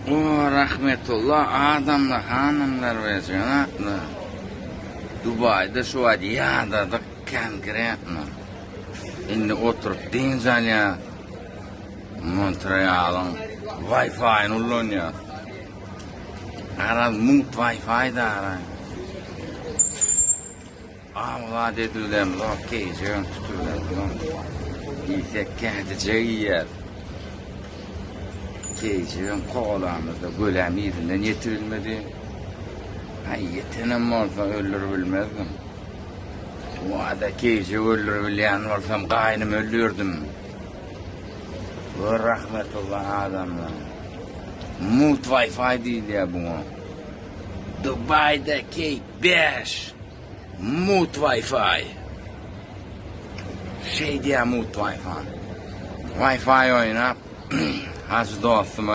O Rahmetulla adamlar hanymlar we jenaplar. Dubaýda şu wagt ýadadyk konkretno. Indi oturyp dynç alýas. Montrealyň Wi-Fi-ni ulanýas. Garaz mugt Wi-Fi dara. Awzat edibilemzok, keýjegem tutubilemzok. Iýsek kädijek iýýäs. Keýjegem kowalamyzda göläm yzyndan ýetibilmedi. Aý, ýetenem bolsa öldüribilmezdim. Wada keýjek öldüribilýän bolsam gaýnymy öldürdim. Gör Rahmetulla adamlar. Mugt Wi-Fi diýilýär buňa. Dubaýda keýp 5. Mugt Wi-Fi. Şeýdýär mugt Wi-Fi. Wi-Fi oýnap, hajy dostuma.